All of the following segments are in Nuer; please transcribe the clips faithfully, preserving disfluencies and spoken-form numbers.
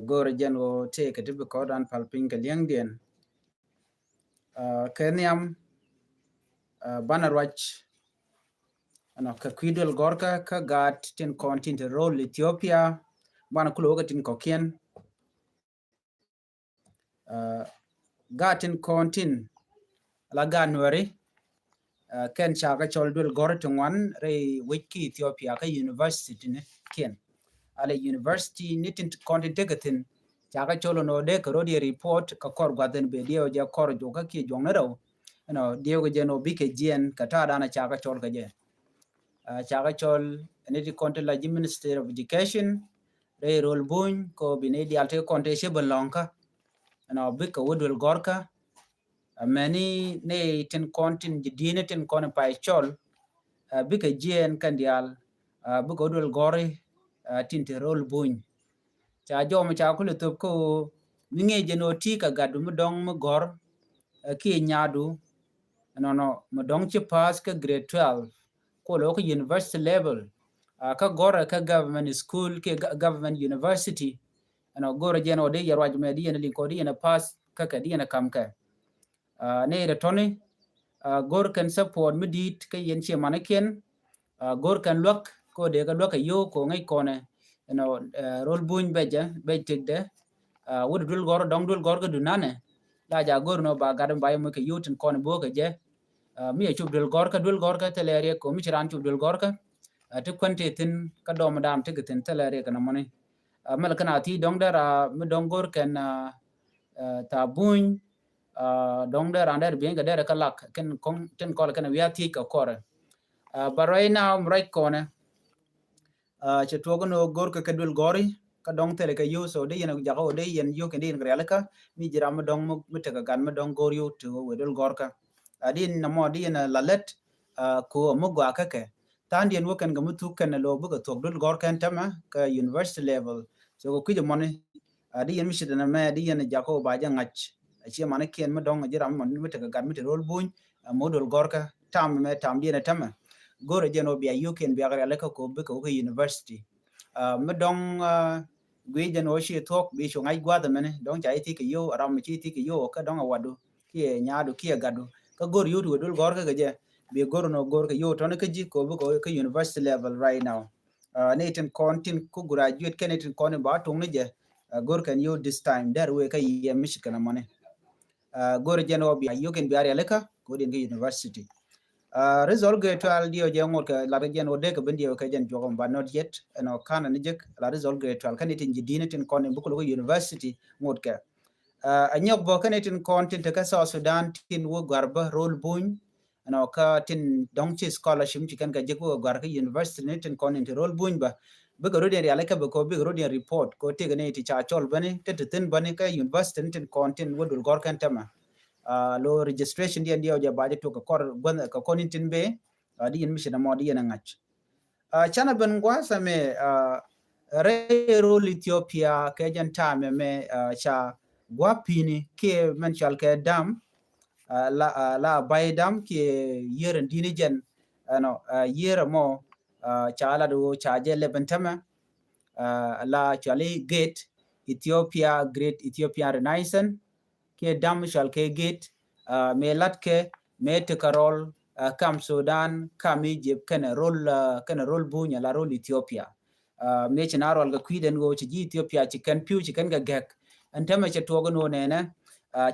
Go̱o̱rä jɛn ɣöö tëëkɛ ti bi kɔn dan pal piny kɛ li̱eŋdiɛn. Kɛ nhiam banɛ ruac ɛnɔ kɛ kui̱ duel gɔ̱rkä kä gaat tin kɔn tin te rol Ethiopia. Banɛ kulɛ wä kɛ tin kɔ̱kiɛn. Gaat tin kɔn tin la gaat Nuɛri. Kɛn ca kɛ cɔl duel gɔ̱ri ti ŋuan rɛy wec ki Ethiopia kä university ni kiɛn. Alɛ university ni tin kɔn tin tekɛ thin ca kɛ cɔl nɔ dee kɛ rot yɛ report kɛ kɔr gua̱thin bɛ diɛw jɛ kɔr juɔkä kiɛ juɔŋni rɛw. Ɛnɔ diɛw kɛ jɛ nɔ bikɛ jiɛn kɛ ta̱a̱ danɛ ca kɛ cɔl kɛ jɛ. Ca kɛ cɔl ni ti kɔn ti la ji̱ Ministry of Education rɛy rol buny kɔ bi ni dial ti kɔn ti ci bi lɔŋkä. Ɛnɔ bikɛ wä duel gɔ̱rkä. Mɛni ni tin kɔn tin ji̱ di̱i̱ni tin kɔn pay cɔl bikɛ jiɛn kɛn dial bikɛ wä duel gɔ̱ri tin ti rol buny. Ca jɔm ca kulɛ thop kä mi ŋi̱i̱c jɛ ni ɣöö ti kɛ gatdu mi dɔ̱ŋ mi gɔ̱r kiɛ nyaadu. Nɔnɔ mi dɔ̱ŋ ci pass kä grade twelve. Kolo kä university level. Kä gɔrɛ kä government school kiɛ government university. Ɛnɔ go̱rɛ jɛn ɔ di yɛ ruac mɛ di yɛn liŋ kɔ di yɛn pass kä kɛ di yɛn kam kɛ. Ni rɛ tɔni go̱r kɛn support mi di̱i̱t kä yɛn ciɛ manikiɛn. Go̱r kɛn luäk ko dee kä luäk kɛ yio̱w ko ŋäc kɔnɛ. Ɛnɔ rol buny bɛcɛ bɛc tëkdɛ. Wut duel gɔ̱r dɔ̱ŋ duel gɔ̱r kä dunanɛ. La ja go̱r nɔ ba gat mi ba yɛ moc kɛ yio̱w tin kɔnɛ bo̱o̱ kɛ jɛ. Mi a cop duel gɔrkä duel gɔrkä thilɛ riɛk kɔ mi ci raan cop duel gɔrkä. Ti kuɛn ti thin kä dɔm dam ti kɛ thin thilɛ riɛk kɛ nɔmɔni. Mɛl kɛn a thi dɔŋ dɛra mi dɔŋ go̱r kɛn tha buny. Dɔŋ dɛra an dɛr biɛny kɛ dɛr kä lak kɛn kɔŋ tin kɔl kɛn wi̱i̱ a thiec kɛ kɔrɛ. But right now mi ruac kɔnɛ. Cɛ tuɔk ni go̱r kɛ kɛ duel gɔri kä dɔŋ thilɛ kɛ yio̱w so di yɛn jakä wä di yɛn yio̱w kɛn di yɛn kɛ rialikä mi jiram mi dɔŋ mi tekɛ gat mi dɔŋ go̱r yio̱w ti wä wee duel gɔrkä. Di yɛn namɔ di yɛn la lät ko mi gɔaa kä kɛ tha̱a̱ŋ diɛn wä kɛn kɛ mi thuk kɛn lo bikɛ thuɔk duel gɔrkä ɛn tämɛ kɛ university level. So kɛ kui̱c ɛmɔni di yɛn mi ci dɛn ɛmɛ di yɛn jakä wä ba jɛ ŋa̱c. A ciɛ manikiɛn mi dɔŋ jiram mi tekɛ gat mi te rol buny. Ɛ mi wä duel gɔrkä tam ɛmɛ tam diɛn ɛ tämɛ. Go̱rɛ jɛn wä bia yio̱w kɛn bia kɛ rialikä ko bikɛ wä kɛ university. Mi dɔŋ guic jɛn ɣöö ci thuɔ̱k bi cu ŋa̱c gua̱a̱th ɛmɛni dɔ̱ŋ ca i̱ thi̱k kɛ yio̱w ram mi ci i̱ thi̱k kɛ yio̱w kä dɔ̱ŋ a watdu kiɛ nyaadu kiɛ gatdu kä go̱r yio̱w ti wä duel gɔ̱rkä kɛ jɛ. Bi go̱r nɔ go̱r kɛ yio̱w tɔ̱ni kä ji̱ kɛ wä bi kɛ wä kä university level right now. Ni tin kɔn tin ku graduate kɛn ni tin kɔn in ba tuŋ ni jɛ. Go̱r kɛn yio̱w this time dɛr wee kä yɛ mi ci kɛn ɛmɔni. Go̱r jɛn wä bia yio̱w kɛn bia rialikä kɛ wä diɛn kä university. Result grade twelve diɛw jɛ ŋot kɛ lat jɛn wä dee kɛ ben diɛw kɛ jɛn juɔk but not yet. Ɛnɔ kanɛ ni jek la result grade twelve kɛn itin ji̱ di̱n itin kɔn in bi kulɛ kɛ university ŋot kɛ. A nyɔk bä kɛn itin kɔn tin te kä South Sudan tin wä guar bä rol buny. Ɛnɔ kä tin dɔŋ ci scholarship ci kɛn kɛ jek wä guar kä university ni tin kɔn in ti rol buny bä. Bikɛ rot in rialikä bɛ ko bikɛ rot in report ko tik ni ti ca cɔl bäni ti ti thin bäni kä university ni tin kɔn tin wä dul gɔr kɛn tämɛ. Lo registration diɛn diɛw jɛ ba jɛ tok kɛ kɔr gua̱n kɛ kɔn in tin bee. Di yɛn mi ci nɛ mɔ di yɛn ɛ ŋa̱c. Canɛ ben gua̱a̱th ɛmɛ rɛy rol Ethiopia kɛ jɛn ta̱a̱ mɛmɛ ca gua̱a̱ pi̱i̱ni kiɛ mɛn cual kɛ dam. La bay dam kiɛ yier ɛn di̱ni jɛn ɛnɔ yier ɛmɔ ca lat ɣöö ca jɛ lɛp ɛn tämɛ. La cuali gate Ethiopia, Great Ethiopian Renaissance. Kiɛ dam cual kɛ gate mëë latkɛ mëë tekɛ rol kam Sudan kam Egypt kɛnɛ rol kɛnɛ rol buny ala rol Ethiopia. Mëë ci na rol kɛ kui̱dɛn ɣöö ci ji̱ Ethiopia ci kɛn pi̱w ci kɛn kɛ gɛk. Ɛn tämɛ cɛ tuɔk ɛn ɣöö nɛnɛ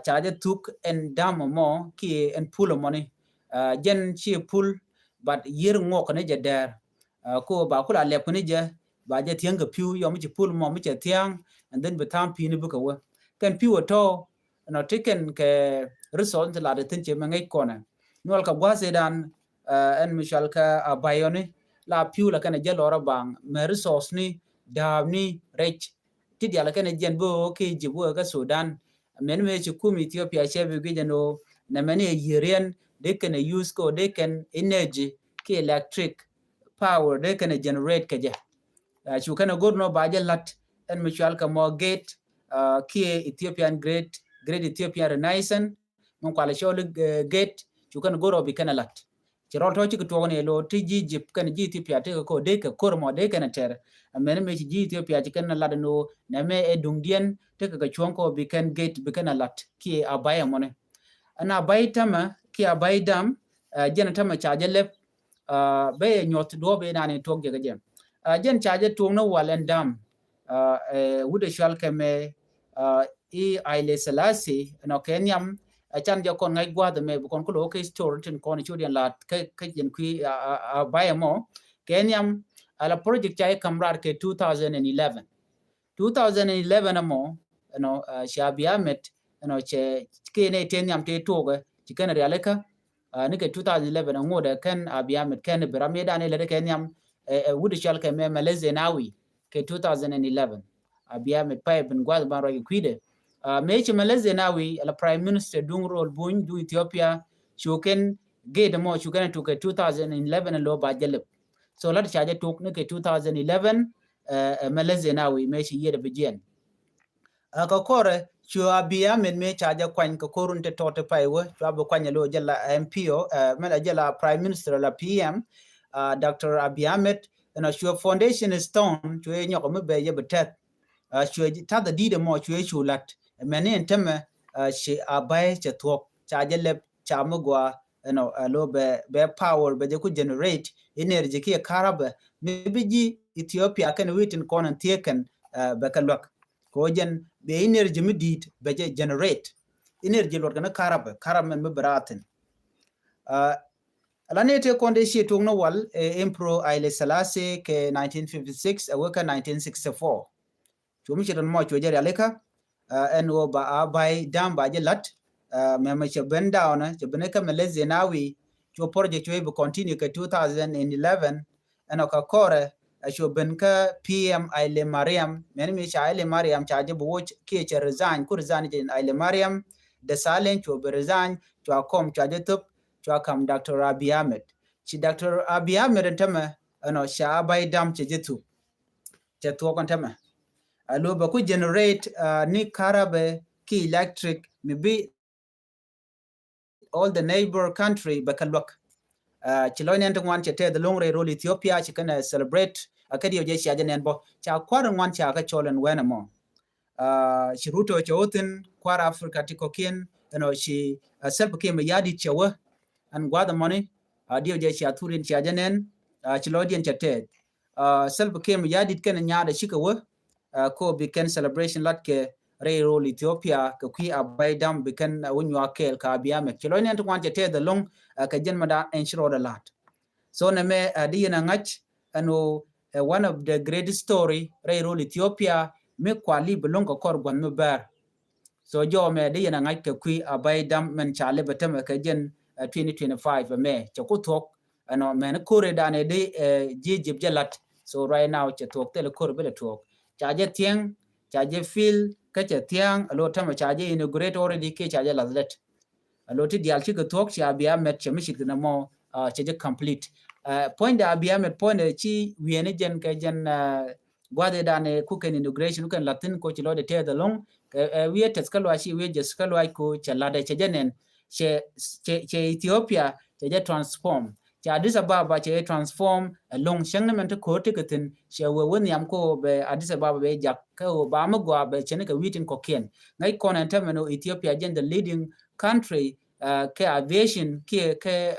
ca jɛ thuk ɛn dam mɔ kiɛ ɛn pul mɔni. Jɛn ci pul but yier ŋuɔk ni jɛ dɛr. Ko ba kula lɛp ni jɛ ba jɛ thiäŋ kɛ pi̱w yɔ mi ci pul mɔ mi cɛ thia̱a̱ŋ. And then bi tha̱a̱ŋ pi̱ni bikɛ wä kɛn pi̱w ɛ tɔ̱. Ɛnɔ ti kɛn kɛ resource ti lat thin ci mɛ ŋäc kɔnɛ nuɔl kɛ gua̱th idan. Ɛn mi cual kɛ a bayɔni la pi̱w la kɛn a jɛ lɔr a baŋ mɛ resource ni da̱a̱p ni rɛc ti dial kɛn a jiɛn bi ɣöö kɛ Egypt wä kä Sudan. Mɛn mëë ci kum Ethiopia cɛ bi guic ɛn ɣöö nɛ mɛn i̱ yieriɛn dee kɛn a use kɛ ɣöö dee kɛn energy ki electric power dee kɛn a generate kɛ jɛ. Cu kɛn a go̱r nɔ ba jɛ la̱t ɛn mi cual kɛ mɔ gate kiɛ Ethiopian great great Ethiopian Renaissance. Min kual cɔl gate cu kɛn a go̱r ɔ bi kɛn a la̱t. Ci rɔl tɔ cikɛ tuɔk ni lo ti ji̱ Egypt kɛn ji̱ Ethiopia ti kɛ ko dee kɛ kor mɔ dee kɛn tɛr. Mɛn mi ci ji̱ Ethiopia ci kɛn lat ni nɛ mɛ ɛ duŋdiɛn ti kɛ kɛ cuɔŋ ko bi kɛn gate bi kɛn lat ki a bay ɛmɔni. Ɛn a bay tämɛ ki a bay dam jɛn tämɛ ca jɛ lɛp bɛ yɛ nyuɔth duɔp inani tuɔk jɛ kɛ jɛ. Jɛn ca jɛ tuɔk ni wal ɛn dam wut ɛ cual kɛ mɛ i Haile Selassie ɛnɔ kɛ nhiam. Ɛ can jɛ kɔn ŋa̱c gua̱th ɛmɛ bi kɔn kulo kɛ story tin kɔn codiɛn la kɛ jɛn kui̱ a bay ɛmɔ kɛ nhiam. Ala project ca i kam rar kɛ two thousand and eleven. Two thousand and eleven ɛmɔ ɛnɔ ci Abiy Ahmed ɛnɔ cɛ kɛ nɛ tɛ nhiam tɛ tokɛ ci kɛn rialikä. Ni kɛ two thousand eleven ɛŋot ɛ kɛn Abiy Ahmed kɛn bi ram yɛ dan ilɛ kɛ nhiam ɛ wut cɔl kɛ mɛ Meles Zenawi kɛ two thousand and eleven. Abiy Ahmed pay bin guath ban rɔy kui̱dɛ. Mɛ ci Meles Zenawi ala Prime Minister duŋ rol buny duŋ Ethiopia cu kɛn gate mɔ cu kɛn tuk kɛ two thousand and eleven lo ba jɛ lip. So lat ca jɛ tuk ni kɛ two thousand eleven. Meles Zenawi mɛ ci yiet bi jiɛn. Kä kɔrɛ cu Abiy Ahmed mi ca jɛ kuany kɛ korun ti tɔt ti pay wä cu abi kuany lo jɛ la M P O mɛ la jɛ la Prime Minister la P M. Doctor Abiy Ahmed ɛnɔ cu foundation stone cu yɛ nyɔk mi bɛ yɛ bi tɛth. Cu tath a di̱t ɛmɔ cu yɛ cu lat mɛni ɛn tämɛ ci a bay cɛ thuɔk ca jɛ lɛp ca mi gua ɛnɔ lo bɛ bɛ power bɛ jɛ ku generate energy kiɛ karabɛ mi bi ji̱ Ethiopia kɛn wi̱i̱ tin kɔn ɛn thiee kɛn bɛ kɛ luäk. Kɛ wä jɛn bɛ energy mi di̱i̱t bɛ jɛ generate energy luɔt kɛn karabɛ karabɛ mɛn mi bi raathin. Ala ni tëë kɔn dee ciɛ tuɔk ni wal Emperor Haile Selassie kɛ nineteen fifty six ɛ wä kɛ nineteen sixty four. Cu mi ci tɔn mɔ cu jɛ rialikä ɛn wä ba a bay dam ba jɛ lat. Mɛmɛ cɛ ben dawnɛ cɛ ben kä Meles Zenawi cu project cu bi continue kɛ two thousand and eleven. Ɛn ɔ kä kɔrɛ ɛ cu ben kä P M Haile Mariam mɛn mi ca Haile Mariam ca jɛ bi woc kiɛ cɛ resign ku resign jɛ Haile Mariam Desalegn cu bi resign cu a kɔm cu a jɛ thop cu a kam Doctor Abiy Ahmed. Ci Doctor Abiy Ahmed ɛn tämɛ ɛn ɔ ca a bay dam cɛ jɛ thop. Cɛ thuɔk ɛn tämɛ a lo bɛ ku generate ni karabɛ ki electric mi bi all the neighbor country bɛ kɛ luäk. Ci lɔc nɛn ti ŋuan cɛ tɛth loŋ rɛy rol Ethiopia ci kɛn celebrate a kɛ diɛw jɛ cia jɛ nɛn bɔ ca kuar ŋuan ca kɛ cɔl ɛn wɛn ɛmɔ. Ci Ruto cɛ wä thin kuar Africa ti kɔkiɛn ɛnɔ ci Salva Kiir Mayardit cɛ wä ɛn guath ɛmɔni. A diɛw jɛ cia thurin cia jɛ nɛn ci lɔcdiɛn cɛ tɛth. Salva Kiir Mayardit kɛn nyaadɛ cikɛ wä ko bi kɛn celebration lat kɛ rɛy rol Ethiopia kɛ kui̱ a bay dam bi kɛn wä nyuak kɛɛl ka Abiy Ahmed ci lɔc nɛn ti ŋuan cɛ tɛth ɛlɔŋ. Kɛ jɛn mɛ dan ɛn ci rɔɔdɛ la̱t. So nɛ mɛ di yɛn a ŋa̱c ɛn ɣöö ɛ one of the great story rɛy rol Ethiopia mi kuali bi lo̱ŋ kɛ kɔr gua̱n mi bɛr. So jɔw mɛ di yɛn a ŋa̱c kɛ kui̱ a bay dam mɛn ca lɛ bɛ tämɛ kɛ jɛn twenty twenty five ɛmɛ cɛ ku thuɔk. Ɛnɔ mɛn kore danɛ di ji̱ Egypt jɛ lat. So right now cɛ thuɔk thilɛ kore bi lɛ thuɔk. Ca jɛ thiɛŋ ca jɛ feel kä cɛ thia̱a̱ŋ a lo tämɛ ca jɛ inaugurate already kiɛ ca jɛ lath lɛt. A lo ti diaal cikɛ thuɔk ci Abiy Ahmed cɛ mi cit kɛ nɛ mɔ cɛ jɛ complete. Point de Abiy Ahmed point de ci wieni jɛn kɛ jɛn guathi danɛ ku kɛn inauguration ku kɛn lathin ko ci lɔcdɛ tɛth ɛlɔŋ. Wiɛ tɛth kä luac ci wiɛ jɛth kä luac ko cɛ latdɛ cɛ jɛ nɛn cɛ Ethiopia cɛ jɛ transform. Cɛ Addis Ababa cɛ jɛ transform ɛlɔŋ cäŋ ni mɛn ti ko̱r ti kɛ thin cɛ wee wä nhiam ko bɛ Addis Ababa bɛ jak kä wä ba mi gɔaa bɛ cɛ ni kɛ wi̱i̱ tin kɔkiɛn. Ŋäc kɔn ɛn tämɛ ni Ethiopia jɛn the leading country kɛ aviation kiɛ kɛ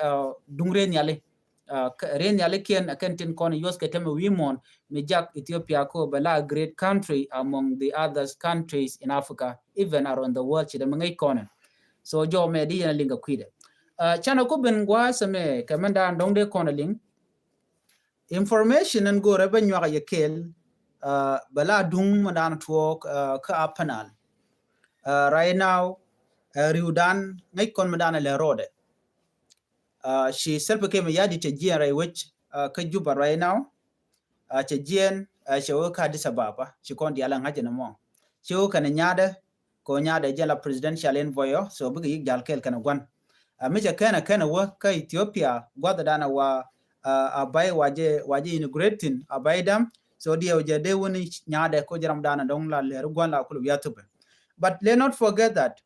duŋ rɛy nhiali. Rɛy nhiali kiɛn kɛn tin kɔn yuɔth kɛ tämɛ wi̱i̱ muɔ̱ɔ̱n mi jak Ethiopia ko bɛ la a great country among the other countries in Africa even around the world ci dɛ mi ŋäc kɔn ɛn. So jɔw mɛ di yɛn a liŋ kɛ kui̱dɛ. Canɛ ku ben gua̱a̱th ɛmɛ kɛ mɛn daan dɔ̱ŋ dee kɔn a liŋ. Information ɛn go̱o̱rɛ bä nyuak a yɛ kɛɛl bɛ la duŋ mɛ daan tuɔɔk kä Upper Nile. Right now riw daan ŋäc kɔn mɛ daan lɛ rɔɔdɛ. Ci Salva Kiir Mayardit cɛ jiɛn rɛy wec kä Juba right now. Cɛ jiɛn cɛ wä kä Addis Ababa ci kɔn diaal a ŋa̱c ɛn mɔ ci wä kɛn nyaadɛ. Ko nyaadɛ jɛn la presidential envoy ɔ so bikɛ yik jal kɛɛl kɛn guan. Mi cɛ kɛn kɛn wä kä Ethiopia guath dan wa a bay wa jɛ wa jɛ inaugurate thin a bay dam. So diɛw jɛ dee wä ni nyaadɛ ko jɛ ram dan dɔŋ la lɛr guan la kul wiathupɛ. But let not forget that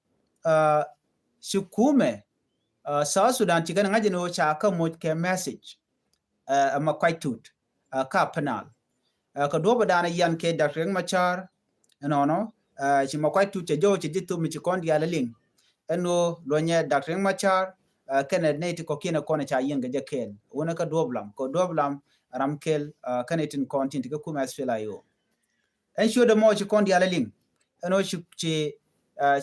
ci kumɛ South Sudan ci kɛn ŋa̱c ni ɣöö ca kä moc kɛ message ɛ Makuac Tut kä Upper Nile. Kɛ duɔ̱ɔ̱p ɛ da̱a̱n ɛ yian kɛ Doctor Riek Machar ɛnɔnɔ ci Makuac Tut cɛ jɔw cɛ ji̱ thop mi ci kɔn diaal ɛ liŋ. Ɛn ɣöö luɔ̱nyɛ Doctor Riek Machar kɛnɛ nɛy ti kɔ̱kiɛn ɛ kɔn ɛ ca yiɛn kɛ jɛ kɛɛl wunɛ kä duɔ̱ɔ̱p lam kɛ duɔ̱ɔ̱p lam ram kɛl kɛnɛ tin kɔn tin ti kä kumɛ SPLA-IO. Ɛn ciötdɛ mɔ ci kɔn diaal ɛ liŋ ɛn ɣöö ci ci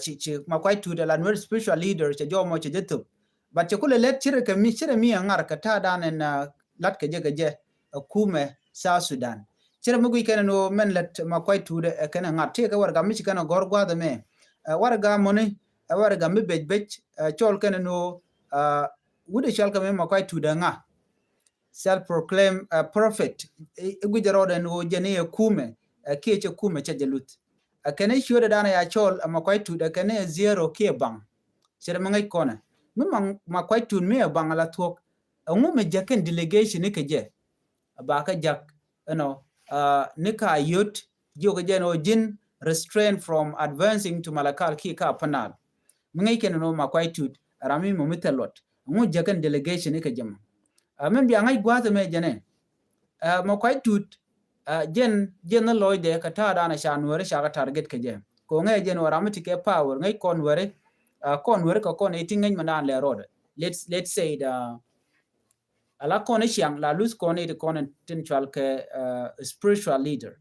ci ci Makuac Tut ala Nuer spiritual leader cɛ jɔw mɔ cɛ jɛ thop. But cɛ kulɛ lɛt cirɛ kɛ mi cirɛ mi ɛ ŋar kɛ ta̱a̱ dan ɛn lat kɛ jɛ kɛ jɛ ɛ kumɛ South Sudan. Cirɛ mi guic kɛn ɛn ɣöö mɛn lät Makuac Tut ɛ kɛn ɛ ŋar tëëkɛ warɛga mi ci kɛn ɛ gɔ̱r gua̱a̱th ɛmɛ. Warɛga mɔni ɛ warɛga mi bec bec cɔl kɛn ɛn ɣöö wut ɛ cɔl kɛ mi Makuac Tut ɛ ŋa. Self proclaim prophet. I̱ guic rɔɔdɛ ni ɣöö jɛn i̱ ɛ kumɛ ɛ kiɛ cɛ kumɛ cɛ jɛ luth. Ɛ kɛn i̱ ciötdɛ da̱a̱n ɛ ya cɔl ɛ Makuac Tut ɛ kɛn i̱ ɛ zero kiɛ baŋ. Cɛ rɛ mi ŋäc kɔnɛ mi Makuac Tut mi ɛ baŋ ala thuɔ̱k. Ɛŋu mi jäk kɛn delegation ni kɛ jɛ ɛ ba kä jak ɛnɔ ni ka yöt jiök ɛ jɛn ɣöö ji̱n restrain from advancing to Malakal kiɛ ka Upper Nile. Mi ŋäc kɛn ɛn ɣöö Makuac Tut ɛ ram mi mɔ mi thil luɔt. Ŋu jäkɛn delegation ikɛ jɛ mɔ. Ɛ mɛn bia ŋa̱c gua̱a̱th ɛmɛ jɛnɛ. Ɛ Makuac Tut ɛ jɛn jɛn ni lɔcdɛ kɛ ta̱a̱ da̱a̱n ɛ ca Nuɛri ca kɛ target kɛ jɛ. Kɛ ŋäc jɛn wä ram mi ti kɛ power ŋäc kɔn Nuɛri. Ɛ kɔn Nuɛri kɛ kɔn ɛ ti ŋäc mɛ da̱a̱n lɛ rɔɔdɛ. Let's let's say the ala kɔn ɛ ciaŋ la luth kɔn ɛ ti kɔn ɛ tin cual kɛ spiritual leader.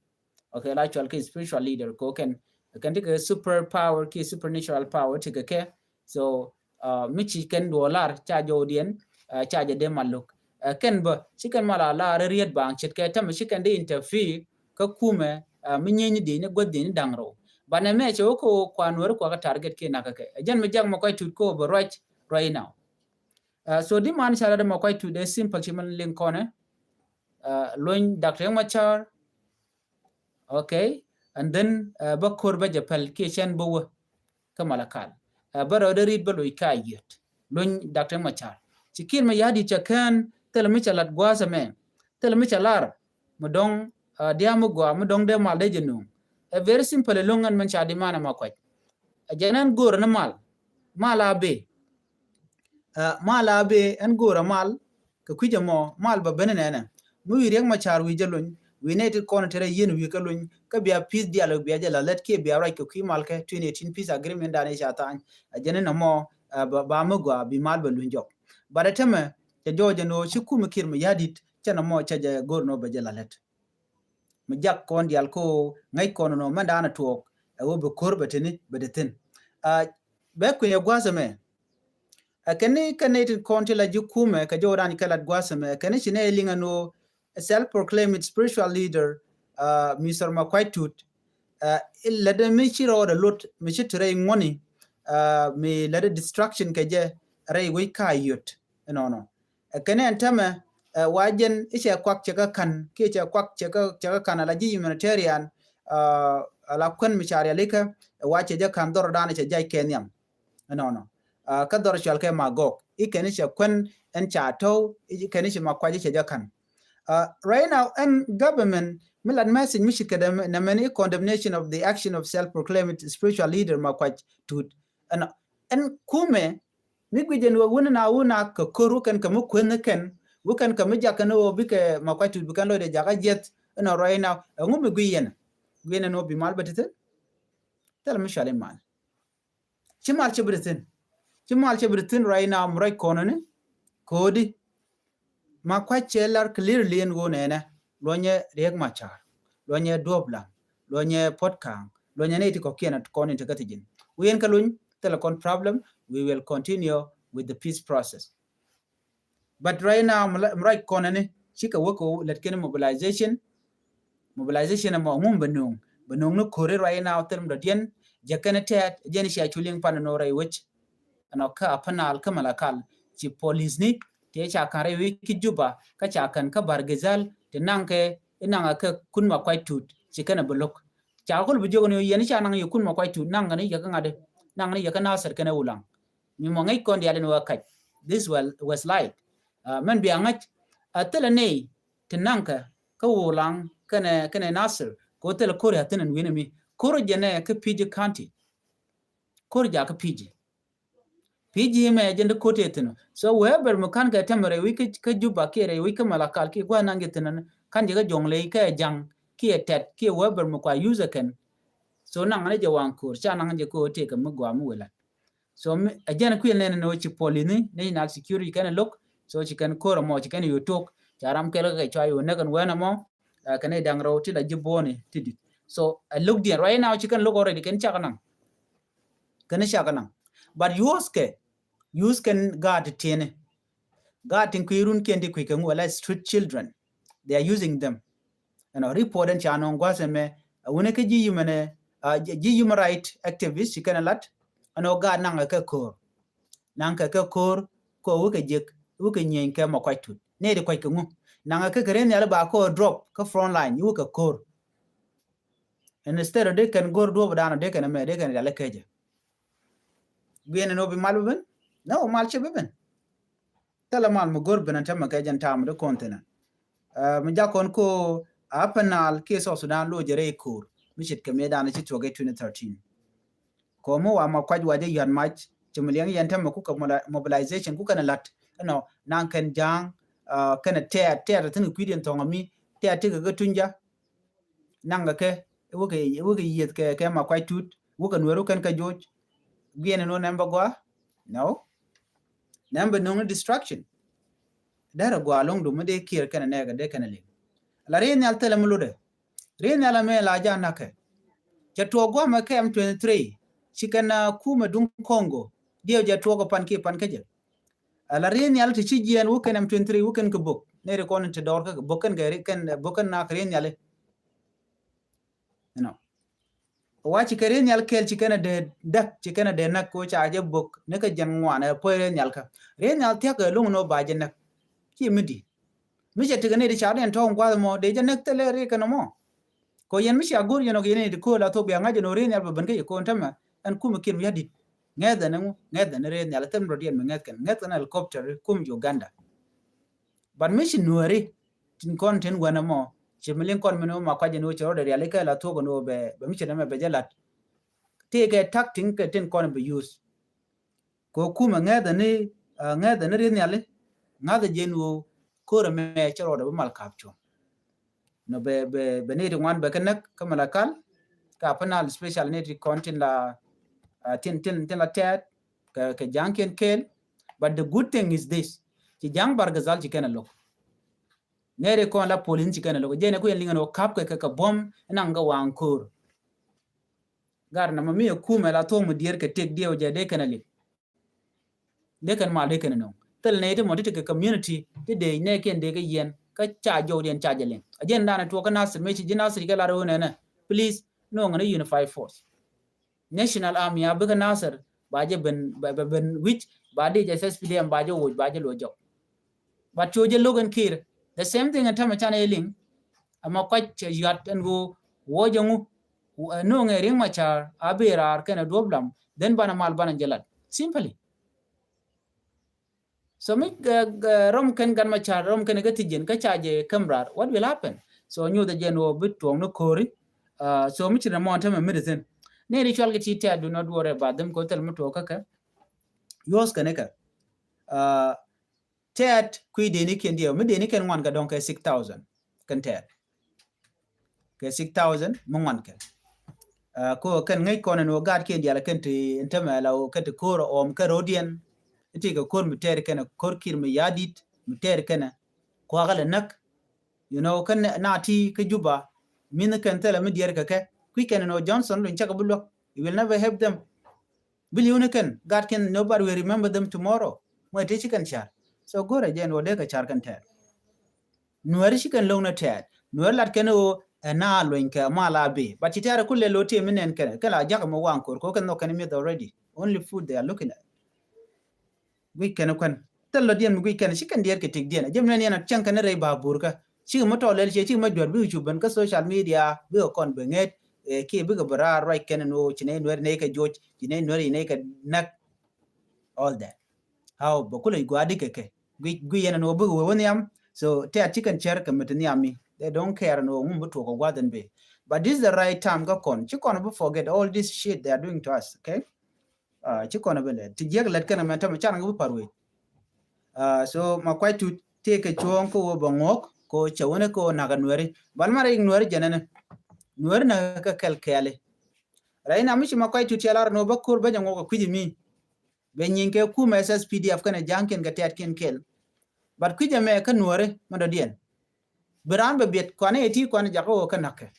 Okay, la cual kɛ spiritual leader kɛ kɛn kɛn ti kɛ super power kɛ supernatural power ti kɛ kɛ. So mi ci kɛn duɔ lar ca jɔwdiɛn ca jɛ dee mal lo̱k. Kɛn bä ci kɛn mal a lar riet baŋ ce̱tkɛ tämɛ ci kɛn dee interfere kä kumɛ mi nyieeny di ni guäth di ni da̱ŋ rɛw. Banɛ mɛ cɛ wä kɛ wä kuan weri kuakä target kɛ nakä kɛ jɛn mi jak Makuac Tut kɛ wä bɛ ruac right now. So di man ca lat Makuac Tut dee simple ci man liŋ kɔnɛ. Luny Doctor Riek Machar. Okay, and then bä ko̱r bä jɛ päl kiɛ cɛn bä wä kä Malakal. Bä rɛw dee rit bä loc ka yiet luny Doctor Riek Machar. Ci Kiir Mayardit cɛ kään thilɛ mi cɛ lat gua̱a̱th ɛmɛ. Thilɛ mi cɛ lar mi dɔ̱ŋ dia̱a̱ mi gɔaa mi dɔ̱ŋ dee mal dee jɛ nuŋ. Ɛ very simple lo̱ŋ ɛn mɛn ca di man ɛ Makuac. Ɛ jɛn ɛn go̱o̱rä ni mal. Mal a bee. Mal a bee ɛn go̱o̱rä mal. Kɛ kui̱c ɛmɔ mal bä ben nɛnɛ mi wi̱i̱ Riek Machar wi̱i̱ jɛ luny wi̱i̱ nɛy ti kɔn tɛrɛ yieen wi̱i̱ kä luny kä bia peace dialogue bia jɛ la lät kiɛ bia ruac kɛ kui̱ mal kɛ twenty eighteen peace agreement dan i̱ ca tha̱a̱ny. Ɛ jɛn ɛn ɛmɔ ba mi gɔaa bi mal bɛ luny jɔk. But ɛ tämɛ cɛ jɔɔc ɛn ɣöö ci kumɛ Kiir Mayardit cɛ nɔmɔ cɛ jɛ go̱r nɔ bɛ jɛ la lät. Mi jak kɔn dial ko ŋäc kɔn nɔ mɛn daanɛ tuɔɔk ɛ wä bɛ ko̱r bɛ tini bɛ dee thin. Bɛ kui̱ ɛ gua̱a̱th ɛmɛ. Ɛ kɛn ni kɛn ni tin kɔn ti la ji̱ kumɛ kɛ jɔw dan kɛ lat gua̱a̱th ɛmɛ ɛ kɛn ni ci nɛ liŋ ɛn wä self proclaimed spiritual leader Mister Makuac Tut. Ɛ lɛt mi ci rɔɔdɛ lot mi ci ti rɛy ŋuɔ̱ni mi lɛt destruction kɛ jɛ rɛy wec ka yot. Ɛnɔnɔ. Ɛ kɛn ɛn tämɛ ɛ wa jɛn i̱ cɛ kuak cɛ kä ka̱n kiɛ cɛ kuak cɛ kä cɛ kä ka̱n ala ji̱ humanitarian. Ala kuän mi ca rialikä ɛ wa cɛ jɛ ka̱n dhɔr dan cɛ jac kɛ nhiam. Ɛnɔnɔ. Kä dhɔr cual kɛ Magog i̱ kɛn i̱ cɛ kuän ɛn ca tɔ̱w i̱ kɛn i̱ cɛ Makuac i̱ cɛ jɛ ka̱n. Right now ɛn government mi lat message mi ci kɛ dɛ nɛ mɛn i̱ condemnation of the action of self proclaimed spiritual leader Makuac Tut. Ɛn ɛn kumɛ mi guic jɛn wä wun na wun na kɛ kör wä kɛn kɛ mi kueth ni kɛn wä kɛn kɛ mi jak kɛn wä bikɛ Makuac Tut bi kɛn lɔcdɛ jak a jiɛth. Ɛn ɔ ruac na ɛŋu mi guic yɛn guic nɛn wä bi mal bä ti thin. Thil mi cual i̱ mal ci mal cɛ bi ti thin. Ci mal cɛ bi ti thin ruac na mi ruac kɔn ni ko̱di. Makuac cɛ lar clearly ɛn ɣöö nɛnɛ luɔnyɛ Riek Machar, luɔnyɛ Duɔp Lam, luɔnyɛ Puɔt Kaŋ, luɔnyɛ nɛy ti kɔ̱kiɛn kɔn in te kä thi̱ji̱n. Wi̱i̱ ɛn kä luny thilɛ kɔn problem. We will continue with the peace process. But right now mi ruac kɔn ɛni cikɛ wä kɛ wä lät kɛn mobilization. Mobilization ɛmɔ ŋum bɛ nuŋ bɛ nuŋ ni ko̱ri right now thil mi dɔ̱diɛn jɛ kɛn tɛɛt jɛn cia cu liŋ pan ɛn ɣöö rɛy wec. Ɛnɔ kä Upper Nile kä Malakal ci police ni ti ca ka̱n rɛy wi̱i̱ ki Juba kä ca ka̱n kä Bahr el Ghazal ti naŋ kɛ inaŋ a kɛ kun Makuac Tut ci kɛn a bi lo̱k. Ca kul bi jiök ni yɛn ca naŋ yɛ kun Makuac Tut naŋ ni yɛ kä ŋa̱t naŋ ni yɛ kä Nasir kɛn a Wulaŋ. Mi mɔ ŋäc kɔn diaal in wä kac this well was light. Mɛn bia ŋäc a thilɛ nɛy ti naŋ kɛ kä Wulaŋ kɛnɛ kɛnɛ Nasir kɛ wä thilɛ ko̱r a thin ɛn wi̱n mi ko̱r jɛ nɛ kä Pigi County. Ko̱r ja kä Pigi. Pi ji̱ mɛ jɛn di ko̱t ɛ thi̱n. So wherever mi ka̱n kɛ tɛmɛ rɛy wi̱c kä Juba kiɛ rɛy wi̱c kä Malakal kiɛ gua̱n naŋ jɛ thi̱n, ka̱n jɛ kä Jɔŋley kɛ Ja̱ŋ kiɛ Tɛt kiɛ wherever mi kua use kɛn. So naŋ ni jɛ waŋ ko̱r, ca naŋ jɛ ko̱r tëëkɛ mi gɔaa mi wä lat. So mi, a jɛn kuil nɛn ni wä ci polini, national security kɛn lo̱k, so ci kɛn ko̱r mɔ, ci kɛn yo̱ tok, ca ram kɛl kɛ cua yo̱ näk ɛn wɛn ɛmɔ, kɛn i̱ da̱ŋ rɛw ti la ji̱ bo̱o̱ni ti dit. So a lo̱k diɛn, right now ci kɛn lo̱k already, kɛn cak naŋ. Kɛn cak naŋ. But use kɛ, use kɛn gaat ti tiɛni. Gaat tin kui̱ run kiɛn ti kui̱ kɛ ŋu, ala street children. They are using them. Ɛnɔ report ɛn ca nɔŋ gua̱th ɛmɛ, a wuni kä ji̱ human, a ji̱ human right activist ci kɛn lat. Ɛnɔ gaat naŋ kɛ ko̱r. Naŋ kɛ kɛ ko̱r, kɛ wikɛ jek, wikɛ nyieny kɛ ma kuac tut. Nɛ di kuac kɛ ŋu. Naŋ kɛ kɛ ren nhial ba kɛ drop kä front line, wikɛ ko̱r. Instead of dee kɛn go̱r duɔp dan dee kɛn mɛ, dee kɛn rial kɛjɛ. Guiɛn ni bi mal bi ben? No, mal cɛ bi ben. Thilɛ mal mi go̱r ben an tämɛ kɛ jɛn tam di kɔn thinɛ. Mi jakɔn ko a Upper Nile kiɛ South Sudan lo jɛ rɛy ko̱r mi ce̱tkɛ mëë dan ci tuɔk i̱ twenty thirteen. Kɔ mi wa ma kuac wa jɛ yuat mac ci mi liɛŋ yɛn tämɛ kukɛ mobilization kukɛ ni lat. Ɛnɔ naŋ kɛn Ja̱a̱ŋ kɛn Tɛɛt, Tɛɛt thin kɛ kui̱diɛn thɔŋ ami Tɛɛt ti kɛ kɛ tuny ja. Naŋ kɛ kɛ wä kɛ wä kɛ yieth kɛ kɛ ma kuac tut wä kɛ nuɛru kɛn kɛ joc. Guiɛn ni nɔ nɛm bä gua. No. Nɛm bä nuŋ ni destruction. Derɛ gua loŋ du mi dee kiɛr kɛn nɛɛkɛ dee kɛn liŋ. La ri nhial thilɛ mi lutdɛ. Ri nhial amɛ la ja nakɛ. Cɛ tuɔɔk guamɛ kɛ M twenty-three ci kɛn kumɛ duŋ Congo. Diɛw jɛ tuɔɔk pan ki pan kä jɛ. Ala ri nhial ti ci jiɛn wä kɛn M twenty-three wä kɛn kɛ bok. Nɛ ri kɔn ti dɔɔr kä bok kɛn kɛ ri kɛn bok kɛn nak ri nhiali. You know. Wa ci kɛ ri nhial kɛl ci kɛn a dee däk ci kɛn a dee nak ko ca jɛ bok ni kɛ jɛn ŋuan ɛ puɔy ri nhial kä. Ri nhial thiak kɛ luŋ ni wä ba jɛ nak. Ci mi di. Mi cɛ tikɛ ni di ca ri nhial tɔŋ guath mɔ dee jɛ nak thilɛ ri kɛn mɔ. Ko yɛn mi cia go̱r yɛn ɔ kɛ yɛn di ko̱o̱l a thok bia ŋa̱c ɛn ɔ ri nhial bɛ ben kä yɛ ko̱o̱n tämɛ ɛn kumɛ kiɛn wi̱i̱ adit. Ŋɛth ɛn ɛŋu ŋɛth ɛn ri nhial thɛm rɔ diɛn mi ŋɛth kɛn ŋɛth kɛn helicopter kum Uganda. But mi ci nuääri tin kɔn tin wänɛ mɔ ci mi liŋ kɔn mi ni ma kuac ɛn ɔ cɛ rɔ dɛ riali kɛ la thok ɛn ɔ bɛ bɛ mi ci nɛmɛ bɛ jɛ lat. Ti kɛ tak tin kɛ tin kɔn bɛ use. Kɛ kumɛ ŋɛthɛ ni ŋɛthɛ ni ri nhiali ŋa̱thɛ jɛ ni wä ko̱rɛ mɛ cɛ rɔɔdɛ bi mal kap cuɔ̱ŋ. Nɔ bɛ bɛ bɛ ni ti ŋuan bɛ kɛ näk kä Malakal kä Upper Nile special ni ti kɔn tin la tin tin tin la Tɛɛt kɛ kɛ Ja̱a̱ŋ kiɛn kɛɛl. But the good thing is this, ci Ja̱a̱ŋ Bargazal ci kɛn a lo̱k. Nɛ ri kɔn la polin ci kɛn a lo̱k jɛ ni ku yɛn liŋɛ ni wä kap kɛ kɛ buɔ̱m inaŋ kɛ waŋ ko̱r. Gar na ma mi ɛ kumɛ la thuɔ̱k mi diɛɛr kɛ tëk diɛw jɛ dee kɛn a liŋ. Dee kɛn mal dee kɛn nɔŋ thil nɛ ti mɔ ti ti kɛ community ti dee nɛ kiɛn dee kɛ yɛn kä ca jɔw diɛn ca jɛ liŋ. A jɛn danɛ tuɔk kä Nasir mi ci ji̱ Nasir kɛ lar wä nɛnɛ. Please nɔŋ ni unified force. National Army a bikɛ Nasir ba jɛ ben ben wi̱c ba di jɛ S S P D M ba jɛ woc ba jɛ luɔ jɔk. But cu jɛ lo̱k ɛn Kiir the same thing ɛn tämɛ canɛ yɛ liŋ. Ama kuac cɛ yuat ɛn ɣöö wä jɛ ŋu. No̱o̱ŋɛ Riek Machar a bi raar kɛnɛ duɔ̱p lam then banɛ mal banɛ jɛ lat simply. So mi rɔm kɛn Gat Machar rɔm kɛn kä thi̱jiɛn kä ca jɛ käm raar, what will happen? So nyuthɛ jɛn wä bi tuɔŋ ni ko̱ri. So mi ci rɛ mɔn tämɛ mi di thin ni ri cual kɛ ti Tɛɛt, do not worry about them kɛ thil mi tuɔk kä kɛ. Yuɔth kɛn kɛ Tɛɛt kui̱ deni kɛn diɛw mi deni kɛn ŋuan kɛ dɔŋ kɛ six thousand kɛn Tɛɛt. Kɛ six thousand mi ŋuan kɛ. Ko kɛn ŋäc kɔn ɛn wä gaat kiɛn dial kɛn ti ɛn tämɛ la wä kɛn ti ko̱r ɔm kɛ rodiɛn. Iti kɛ ko̱r mi tɛɛr kɛn ko̱r Kiir mi ya̱di̱t mi tɛɛr kɛn kuakä lɛ näk. You know kɛn na ti kä Juba min kɛn thilɛ mi diɛɛr kɛ kɛ kui̱ kɛn ɛn wä Johnson luny cakɛ bi luäk. You will never help them. Bi li̱w ni kɛn gat kɛn, nobody will remember them tomorrow. Mɔ ti ci kɛn car. So go̱rɛ jɛ ɛn wä dee kɛ car kɛn Tɛɛt. Nuɛri ci kɛn lo̱ŋ ni Tɛɛt. Nuɛri lat kɛn ɣöö ɛn a luny kɛ mal a bi. But ci Tɛɛt ku lɛ lo̱ ti mi nɛn kɛn kɛn la jak mi waŋ ko̱r kɛ kɛn nhɔk kɛn mi̱eth already. Only food they are looking at. Guic kɛn kuɛn thil lɔ diɛn mi guic kɛn ci kɛn diɛɛr kɛ tik diɛn a jɛ mi nɛn yɛn a cɛŋ kɛn rɛy ba burkä. Ci mi tɔ lɛl ciɛ ci mi juɛt bikɛ cu ben kä social media bikɛ kɔn bɛ ŋet. Kiɛ bikɛ bɛ raar ruac kɛn ni wä ci nɛy nuɛr nɛy kɛ joc ci nɛy nuɛr ci nɛy kɛ näk. All that. How bɛ kulɛ gua̱a̱ di kɛ kɛ guic guic yɛn ni wä bikɛ wee wä nhiam. So Tɛɛt ci kɛn cɛr kɛ mi ti nhiam mi they don't care ni wä ŋum bi tuɔk kɛ gua̱a̱th ɛn bee. But this is the right time kä kɔn ci kɔn bi forget all this shit they are doing to us, okay? Ci kɔn a bɛ lɛ ti jiɛk lɛt kɛn a mɛn tämɛ can ŋa bi par wec. So ma kuac tut tëë kɛ cuɔ̱ɔ̱ŋ kä wä bɛ ŋuɔk kä cɛ wä ni kä wä nak a nuɛri bal ma rɛy nuɛri jɛn ɛn nuɛri na kä kɛl kɛɛli. Rɛy na mi ci ma kuac tut cɛ lar ni wä bä ko̱r bä jɛ ŋuɔk a kui̱c mi bɛ nyiŋ kɛ kumɛ S S P D F kɛn a ja̱a̱ŋ kiɛn kɛ tɛɛt kiɛn kɛl. But kui̱c ɛmɛ kä nuɛri mɛ dɔ̱diɛn bi raan bɛ biɛt kuan ɛ ti kuan jakä wä kä nakä.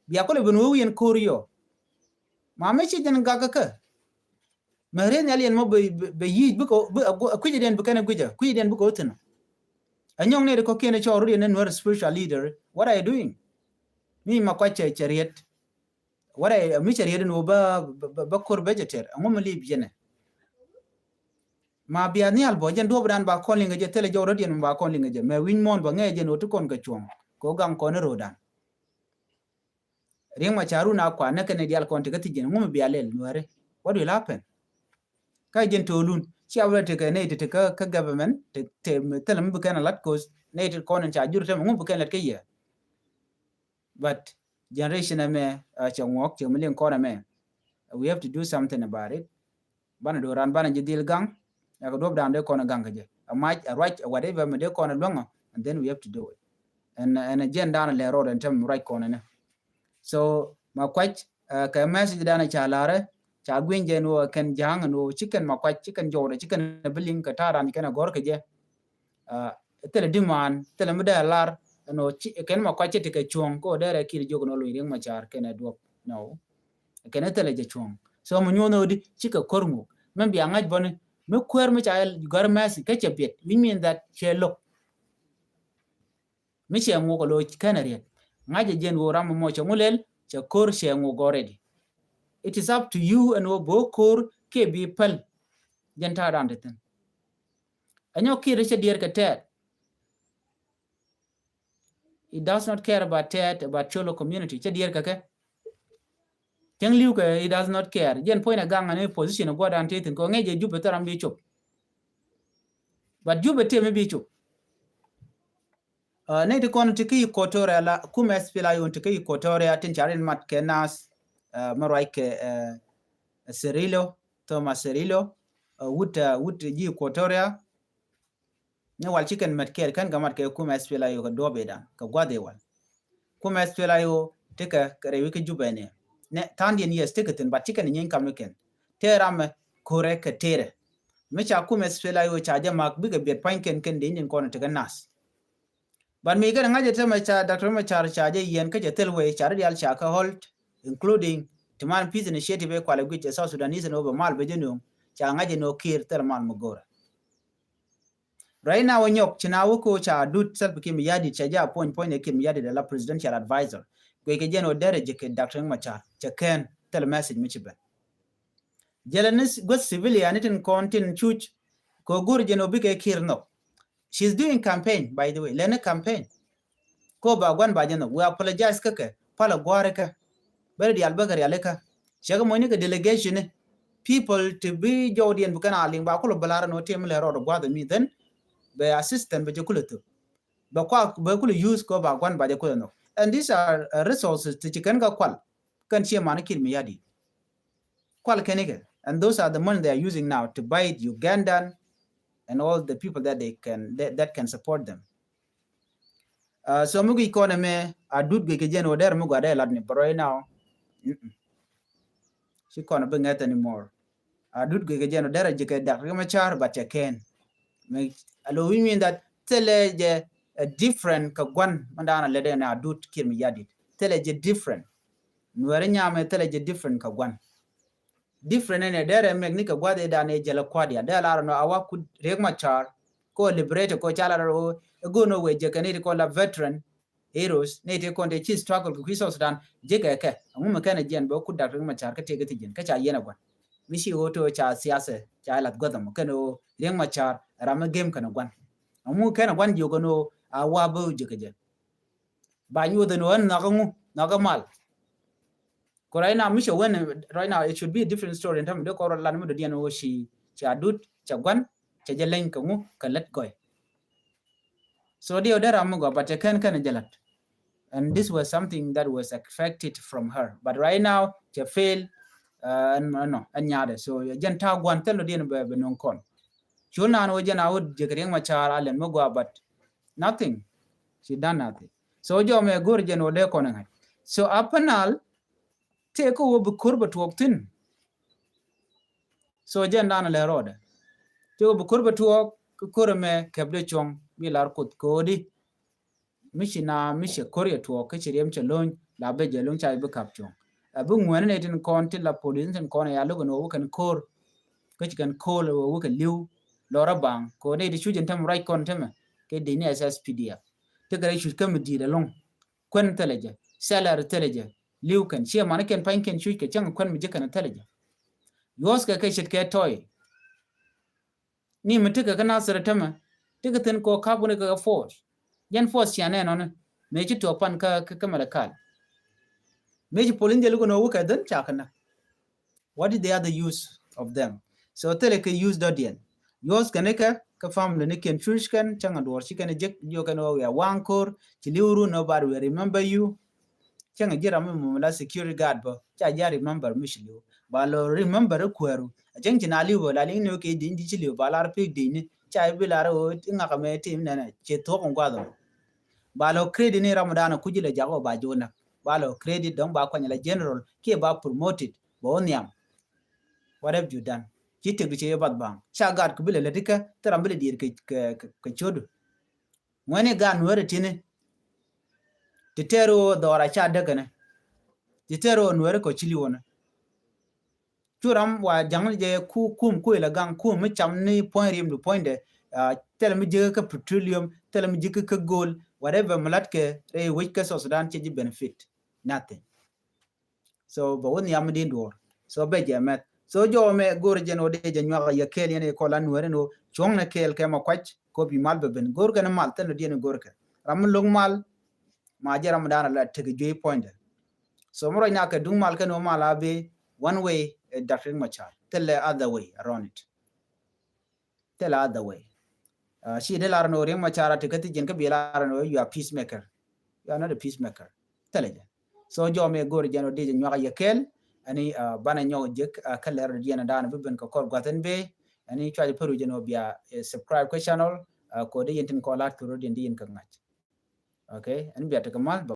Bia kulɛ ben wä wi̱i̱n ko̱r yɔ. Ma mi ci jɛn gak kä mɛ rieth nhial yɛn mɔ bɛ yic bikɛ kui̱cɛ diɛn bikɛn gui̱cɛ kui̱cɛ diɛn bikɛ wä thi̱n. Ɛ nyɔŋ ni ri kɔkiɛn cɔɔr rut yɛn ni nuɛr spiritual leader, what are you doing? Mi ma kuac cɛ cɛ riet. What are mi cɛ riet ni wä bä bä ko̱r bɛ cɛ tɛr ɛŋu mi lip yɛn ɛ. Ma bia nhial bɔ jɛn duɔp dan ba kɔn liŋ kɛ jɛ thilɛ jɔw rut yɛn ba kɔn liŋ kɛ jɛ mɛ wi̱ny mɔn bä ŋɛ jɛn wä ti kɔn kɛ cuɔ̱ŋ kɛ wä gaŋ kɔn ni rodan. Riek Machar run a kua näk kɛn dial kɔn ti kä thi̱ji̱n ŋu mi bia lɛl nuɛri. What will happen? Kä jɛn to̱lun cia wä ti kɛ nɛy ti ti kä government ti thilɛ mi bi kɛn a lat kos nɛy ti kɔn in ca jur tɛmɛ ŋu bi kɛn lat kä yɛ. But generation ɛmɛ cɛ ŋuɔk cɛ mi liŋ kɔn ɛmɛ. We have to do something about it. Banɛ do̱ran banɛ ji̱ dhil gaŋ. Ɛ kɛ duɔ̱p da̱a̱n dee kɔn ɛ gaŋ kɛ jɛ ɛ mac ɛ ruac ɛ whatever mi dee kɔn ɛ luäŋä. And then we have to do it. Ɛn ɛn ɛ jiɛn da̱a̱n ɛ lɛ rɔɔd ɛn tɛm ruac kɔn ɛnɛ. So ma kuac kɛ message da̱a̱n ɛ ca la̱rɛ ca gui̱ny jɛ ni wä kɛn ja̱a̱ŋ ni wä ci kɛn ma kuac ci kɛn jɔwdɛ ci kɛn ɛ bi liŋ kɛ ta̱a̱ da̱a̱n ci kɛn ɛ gɔ̱r kɛ jɛ. Thilɛ diman thilɛ mi dee lar ɛn ɔ kɛn ma kuac cɛ ti kɛ cuɔ̱ŋ kä ɔ dee rɛ kir jiök nɔ lo̱c Riek Machar kɛn ɛ duɔp nɔ. Kɛn ɛ thilɛ jɛ cuɔ̱ŋ. So mi nyuɔ̱n ɔ di cikɛ ko̱r ŋuk mɛn bia ŋa̱c bɔni mi kuäär mi ca gɔ̱r message kä cɛ biɛt, which mean that cɛ lo̱k. Mi cɛ ŋuk ɔ lo̱c kɛn ɛ riet ŋa̱c ɛ jɛn ɣöö ram mɔ cɛ ŋu lɛl cɛ ko̱r cɛ ŋuk already. It is up to you ɛn ɣöö bo̱o̱ ko̱r kiɛ bi päl. Jɛn ta̱a̱ da̱a̱n ti thi̱n. Ɛ nyɔk kiɛ ri cɛ diɛɛr kɛ tɛɛt. He does not care about tɛɛt, about Cholo community. Cɛ diɛɛr kɛ kɛ. Cäŋ li̱w kɛ he does not care. Jɛn puɔ̱ny ɛ gaŋ ɛn position ɛ gua̱dan ti thi̱n kɛ ŋɛc jɛ Jubɛ thil ram bi cop. But Jubɛ tëë mi bi cop. Nɛy ti kɔn ti kä Equatoria la kumɛ S P L A I O ti kä Equatoria tin ca rin mat kɛ nath mi ruac kɛ Cirillo, Thomas Cirillo, wut wut ji̱ Equatoria. Ni wal ci kɛn mɛt kɛɛl kɛn kɛ mat kɛ kumɛ S P L A I O kɛ duɔp idan kɛ gua̱th iwal. Kumɛ S P L A I O ti kɛ rɛwi kä Jubɛ ni. Nɛ tha̱a̱ŋdiɛn yes ti kɛ thi̱n bat ci kɛn nyieny kam ni kɛn. Tëë ramɛ ko̱rɛ kɛ tëërɛ. Mi ca kumɛ S P L A I O ca jɛ mak bikɛ biɛt pa̱ny kɛn kɛn dee nyin kɔn ti kɛ nath. But mi kɛn ŋa̱cɛ tɛmɛ ca Doctor Machar ca jɛ yiɛn kä cɛ thil wee ca ri dial ca kɛ hold, including ti man peace initiative ɛ kualɛ guic ɛ South Sudanese ni wä bɛ mal bɛ jɛ nuŋ ca ŋa̱cɛ ni wä Kiir thil man mi go̱rɛ. Right now wä nyɔk ci na wä ko ca dut Salva Kiir Mayardit ca jɛ appoint puɔ̱ny ɛ Kiir Mayardit ala presidential advisor. Guic kɛ jɛn wä derɛ jɛ kɛ Doctor Machar cɛ kɛn thil message mi ci ben. Jɛlɛ ni guäth civilian ni tin kɔn tin cuc kɛ go̱r jɛn ɔ bikɛ Kiir nhɔk. She's doing campaign, by the way. Lɛni campaign. Ko ba guan ba jɛ nhɔk. We apologize kä kɛ palɛ guari kä. Beri dial bäkɛ riali kä. Cɛ kɛ mɔni kɛ delegation ni people ti bi jɔw diɛn bi kɛn a liŋ ba kulɛ bɛ lar ni wä tim lɛ rɔɔd guath mi then bɛ assistant bɛ jɛ kulɛ thop. Bɛ kua bɛ kulɛ use ko ba guan ba jɛ kulɛ nhɔk. And these are resources ti ci kɛn ka kual. Kɛn cie mani Kiir Mayardit. Kual kɛn ikɛ. And those are the money they are using now to buy Ugandan and all the people that they can, that, that can support them. So mi guic kɔn ɛmɛ a dut guic kɛ jɛn wä dɛr mi gua dɛ lat ni, but right now ci kɔn a bi ŋɛth anymore. A dut guic kɛ jɛn wä dɛr a ji̱ kɛ Doctor Machar, but cɛ kɛn. A lo wi̱ny wi̱ny that thilɛ jɛ a different kɛ guan mi da̱a̱n a lɛ dɛ na a dut Kiir Mayardit. Thilɛ jɛ different. Nuɛri nyamɛ thilɛ jɛ different kɛ guan. Different ɛn ɛ derɛ mɛk ni kɛ guath ɛ dan ɛ jɛlɛ kuadia dee lar nɔ a wa kut Riek Machar ko liberate ko ca lar ɛ gono wee jɛ kɛ ni ti kɔn la veteran heroes ni ti kɔn ti ci struggle kɛ kui̱ South Sudan jɛ kɛ kɛ. Ɛŋu mɛ kɛn ɛ jiɛn bɛ kut Doctor Riek Machar kä tëë kɛ ti jiɛn kä ca yɛn ɛ guan mi ci ɣöö to ca siasa ca lath guath ɛmɔ kɛn ɣöö Riek Machar ram mi gem kɛn ɛ guan. Ɛŋu kɛn ɛ guan jiök ɛn ɣöö a wa bä jɛ kɛ jɛ. Ba nyuɔth ɛn ɣöö ɛn nhɔk ɛŋu nhɔk ɛ mal. Ko right now mi cɛ wen right now it should be a different story in terms of dee kɔn rɔ lan mi dɔ̱diɛn wä ci ci a dut cɛ guan cɛ jɛ leny kɛ ŋu kɛ lät gɔy. So dee wä dee ram mi gɔaa but cɛ kɛn kɛn jɛ lät. And this was something that was expected from her, but right now cɛ fail. ɛn ɛnɔ ɛn nyaatdɛ. So jɛn ta̱a̱ gua̱n thil lɔ diɛn bɛ bɛ nuŋ kɔn. Cu naan wä jɛn a wä jek Riek Machar a lɛn mi gua, but nothing. She done nothing. So jɔmɛ go̱r jɛn wä dee kɔn ŋa̱c. So Upper Nile tëë kä wä bi ko̱r bɛ tuɔɔk thi̱n. So jɛn dan lɛ rɔɔdɛ tëë wä bi ko̱r bɛ tuɔɔk kä ko̱r ɛmɛ kɛp dee cuɔ̱ŋ bi lar Kuoth ko̱di. Mi ci na mi cɛ ko̱r yɛ tuɔɔk kä ci riɛm cɛ lo̱ny la bɛ jɛ lo̱ny ca bi kap cuɔ̱ŋ. Ɛ bi ŋuɛni ni tin kɔn ti la polis tin kɔn ya lo̱k ni wä wä kɛn ko̱r. Kä ci kɛn ko̱r wä wä kɛn li̱w lɔrä baŋ ko̱r ni ti cuc in tɛm ruac kɔn tɛmɛ kɛ di ni S S P D F. Ti kɛ rɛ cuc kä mi di̱i̱t ɛlɔ̱ŋ. Kuɛn thilɛ jɛ, salary thilɛ jɛ, li̱w kɛn ciɛ mani kɛn pa̱ny kɛn cuc kɛ cäŋ kuɛn mi ji̱ kɛn thilɛ jɛ. Yuɔ̱th kɛ kɛ ce̱tkɛ tɔy. Ni mi tekɛ kä Nasir tämɛ tekɛ thi̱n kɔ kap wuni kɛ force. Jɛn force cia nɛn ɔni mëë ci tuɔɔk pan kä kä Malakal. Mëë ci polin jɛ lukɛ nɔ wukɛ dhin ca kɛ näk. What is the other use of them? So thilɛ kɛ use dɔ̱diɛn. Yuɔ̱th kɛn ikɛ kä family ni kɛn cuc kɛn cäŋ a duɔr ci kɛn jek jiɔ kɛn wä wiaa waŋ ko̱r ci li̱w run, nobody will remember you. Cäŋ ji̱ ram mi mum la security guard bä ca ji̱ a remember mi ci li̱w. Ba lɔ remember kuääru a cäŋ ci na li̱w bä la liŋ ni wä kɛ di̱ny di ci li̱w ba lar pik di̱ny ni ca i̱ bi lar wä i̱ ŋak mɛ tim nɛnɛ ci thuɔk in guath mɔ. Ba lɔ credit ni ram dan kuc ilɛ jak wä ba ji̱ wä näk. Ba lɔ credit dɔ̱ŋ ba kuany la general kiɛ ba promoted bä wä nhiam. What have you done? Ci tek di ci yɛ bath baŋ ca gat ku bi lɛ lɛ dikä thil ram bi lɛ diet kɛ kɛ kɛ ciodu. Ŋuɛni gat nuɛri tini ti tɛɛr wä dhɔra ca däkɛni. Ti tɛɛr wä nuɛri kɔ cili wä ni. Cu ram wa jaŋ jɛ ku kum ku ilɛ gaŋ kum mi cam ni puɔ̱ny rim du puɔ̱nydɛ. Thilɛ mi jikä kä petroleum, thilɛ mi jikä kä gold, whatever mi lat kɛ rɛy wec kä South Sudan cɛ ji̱ benefit. Nothing. So bɛ wä nhiam mi din duɔr. So bɛ jɛ mɛth. So jɔwä mɛ go̱r jɛn wä dee jɛ nyuak yɛ kɛɛl yɛn ikɔl an nuɛri ni wä cuɔ̱ŋ ni kɛɛl kɛ ma kuac kop yi mal bɛ ben go̱r kɛn mal thil ni diɛn go̱r kɛ ram mi lo̱k mal. Ma jɛ ram mi dan ala tek juey puɔ̱nydɛ. So mi ruac na kɛ duŋ mal kɛn wä mal a bi one way, eh, Doctor Riek Machar thil lɛ other way around it. Thil other way. Ci di lar ni wä Riek Machar a ti kä thi jin kä bi lar ni wä you are peacemaker. You are not a peacemaker. Thil jɛ. So jɔwä mɛ go̱r jɛn wä di jɛ nyuak yɛ kɛɛl. Ani banɛ nyɔk jek kä lɛr di jɛn dan bi ben kä kɔr guath in bɛ. Ani cua jɛ pär wä jɛn wä bia subscribe kä channel. Ko di yɛn tin kɔ lat kɛ rɔ di yɛn di yɛn kä ŋa̱c. Okay, ani bia ti kä mal.